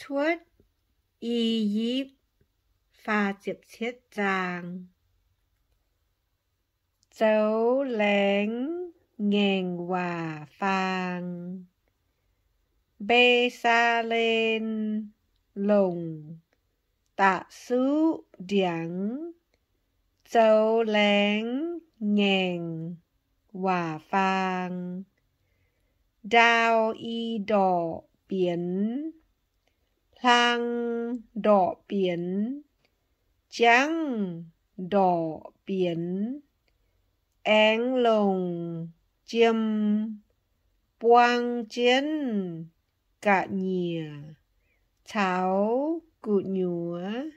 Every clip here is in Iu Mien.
Cuotv I^yipv. Zoux Laengz Ngaengc Waac Faang. Mbe^saa^len longc da'suqv ndiangx zoux laengz ngaengc waac faang. Ndau i ndorqc bienx, hlang ndorqc bienx, jangv ndorqc bienx, aengx longc jiem buang jienv ga'nyiec caux gu'nyuoz.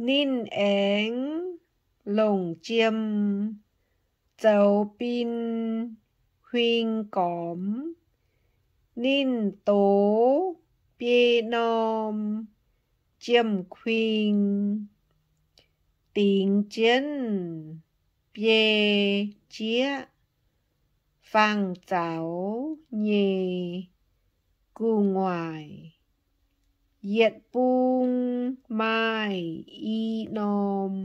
Ninh aengx longc jiem zoux bin huing gormx. Ninh dox biei norm jiem-kuing dingx jienv biei jieqv fangx zaux nyei gu'nguaaic. Yietc bung maaih i norm.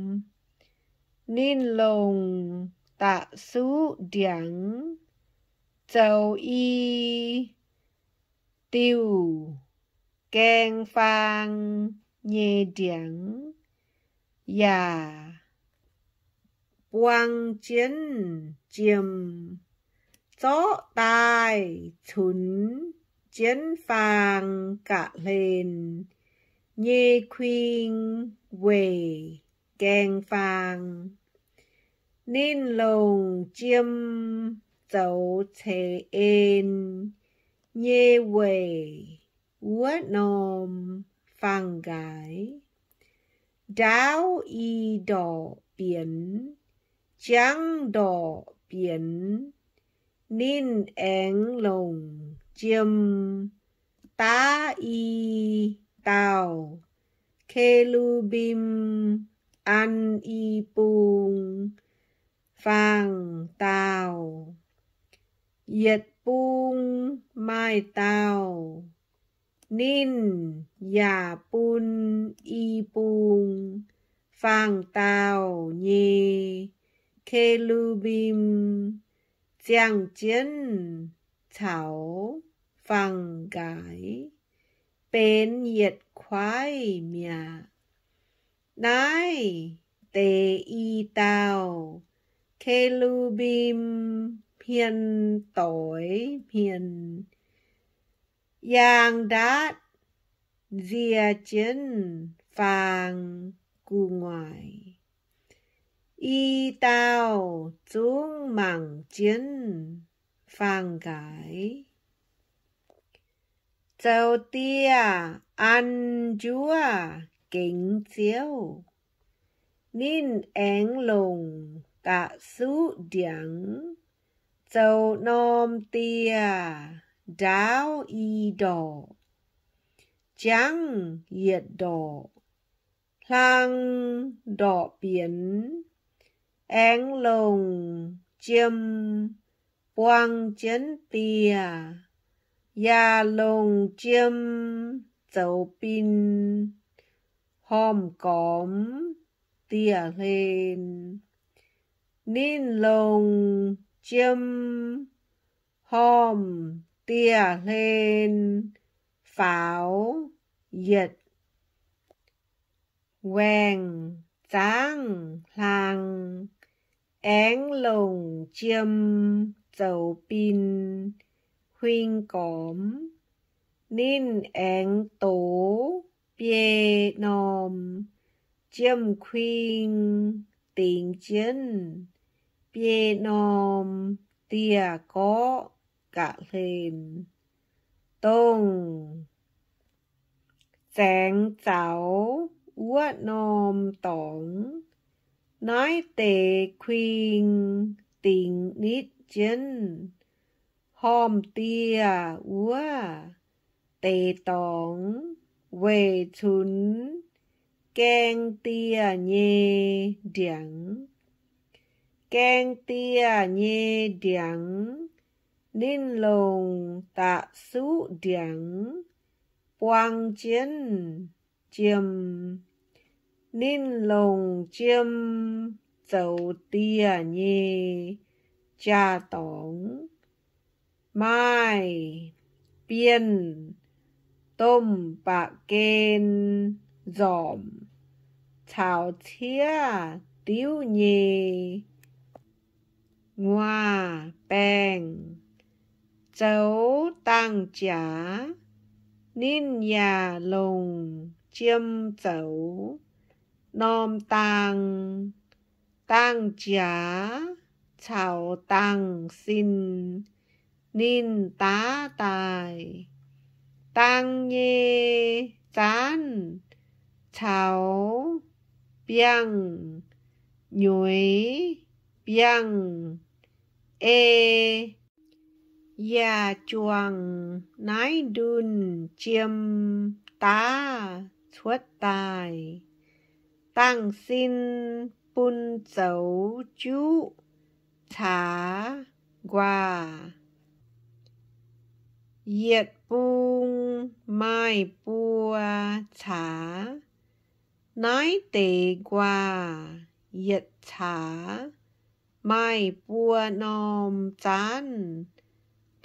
Ninh longc da'suqv ndiangx zoux i diuh gaeng faang nyei ndiangx, yaac buang jienv jiem, zorqv daaih cunx jienv faang ga'hlen nyei kuing weic gaeng faang. Ninh longc jiem zoux ceix en nyei weic wuov norm fangx nqaaix. Ndaauv i ndorqc bienx, jangv ndorqc bienx, ninh aengx longc jiem daav i dauh ke^lu^mbim an i bung faang dauh. Yietc bung maaih dauh. Ninh yaac bun i bung faang dauh nyei ke^lu^mbim ziangh jienv caux fangx nqaaix, benx yietc kuaaiv mi'aqv. Naaiv deix i dauh ke^lu^mbim hmien doix hmien, yaang ndaatv nzie jienv faang gu'nguaaic. I dauh zungv mangc jienv faang nqaaix. Zoux dieh an njuov gengx Ziouv. Ninh aengx longc da'suqv ndiangx zoux norm dieh ndaauv i ndorqc, jangv yietc ndorqc, hlang ndorqc bienx, aengx longc jiem buang jienv dieh, yaac longc jiem zoux bin hormh gormx dieh hlen. Ninh longc jiem hormh dieh hlen faaux yietc waengh zaangv hlang, aengx longc jiem zoux bin huing gormx. Ninh aengx dox biei norm jiem-kuing dingx jienv biei norm dieh gorqv ga'hlen, dongh zaengx zaux wuov norm dorngx. Naaiv deix kuing dingx nitv jienv hormh dieh wuov deix dorngx weic cunx gaeng dieh nyei ndiangx. Gaeng dieh nyei ndiangx ninh longc da'suqv ndiangx buang jienv jiem. Ninh longc jiem zoux dieh nyei jaa-dorngx, maaih bienh domh ba'gen nzormc caux ciev diuv nyei nguaaz-baengh zoux dangh jaax. Ninh yaac longc jiem zoux norm dang. Dangh jaax caux dangh sin ninh daav daaih. Dang nyei zaanv caux biangh nyueiz biangh ei yaac juangc naaiv ndunh jiem daav cuotv daaih. Dangh sin bun zoux juqv caax nquaah. Yietc bung maaih buo caax. Naaiv deix nquaah yietc caax maaih buo norm zaanv,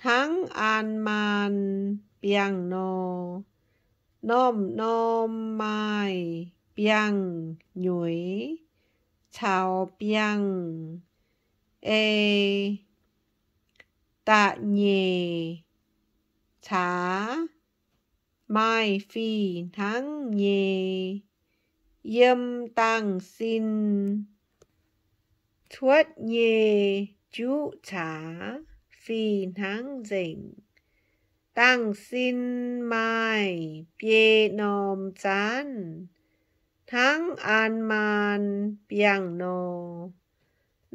hnangv an maan biangh nor. Norm-norm maaih biangh nyueiz caux biangh ei. Da'nyeic caax maaih fih hnangv nyei. Yiem dangh sin cuotv nyei juqv caax fih hnangv nzengc. Dangh sin maaih biei norm zaanv, hnangv an maan biangh nor.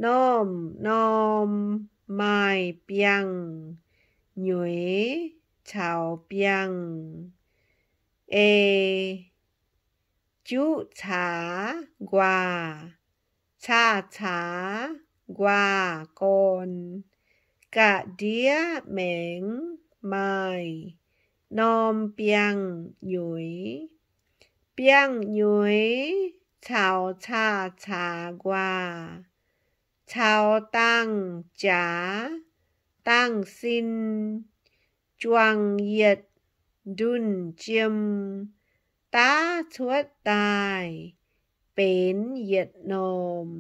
Norm-norm maaih biangh nyueiz caux biangh ei. Juqv caax nquaah, caa caax nquaah gorn, ga'ndiev maengx maaih norm biangh nyueiz. Biangh nyueiz caux caa caax nquaah caux dangh jaax, dangh sin juangc yietc ndunh jiem daav cuotv daaih benx yietc norm.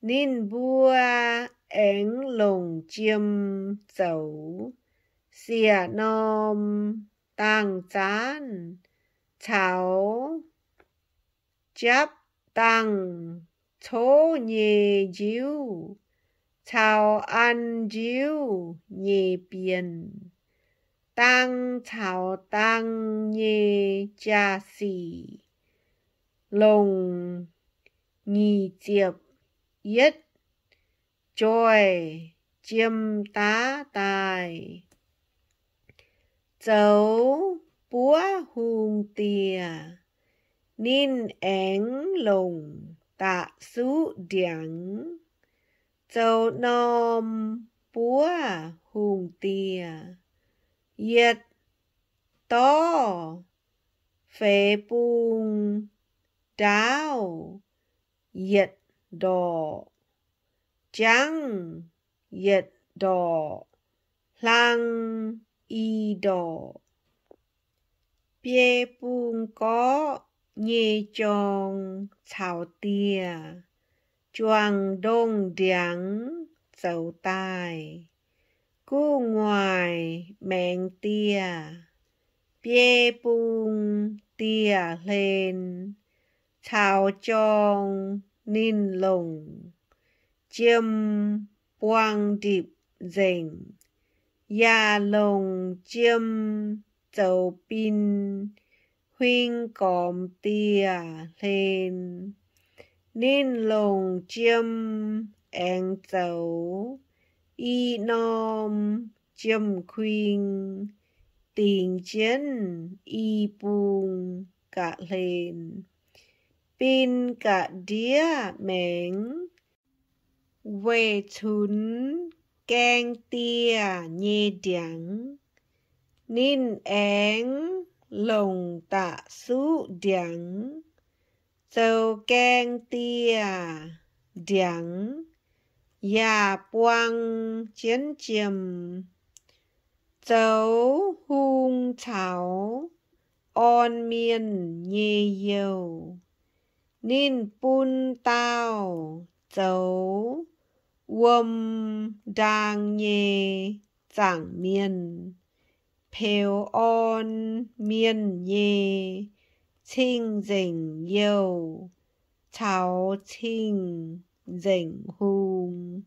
Ninh mbuo aengx longc jiem zoux siec norm dangh zaanv caux japv dangh cov nyei njiuv caux an njiuv nyei bienh. Dang caux dang nyei jaa-sic longc nyic ziepc yietv joih jiem daav daaih. Zoux buov hungh dieh, ninh aengx longc da'suqv ndiangx zoux norm buov hungh dieh. Yietc dorv feix bung ndaauv yietc ndorqc, jangv yietc ndorqc, hlang i ndorqc. Biei bung gorqv nyei jorng caux dieh juangc ndongh ndiangx zoux daaih. Gu'nguaaic maengx dieh, biei bung dieh hlen caux jorng ninh longc jiem buang ndipc nzengc, yaac longc jiem zoux bin huing gormx dieh hlen. Ninh longc jiem aengx zoux i norm jiem-kuing dingx jienv i bung ga'hlen. Bin ga'ndiev maengx weic cunx gaeng dieh nyei ndiangx. Ninh aengx longc da'suqv ndiangx zoux gaeng dieh ndiangx, yaac buang jienv jiem, zoux hung caux orn mienh nyei youh. Ninh bun dauh zoux wuom ndaang nyei zaangc mienh peux orn mienh nyei cing-nzengc youh caux cing-nzengc hung.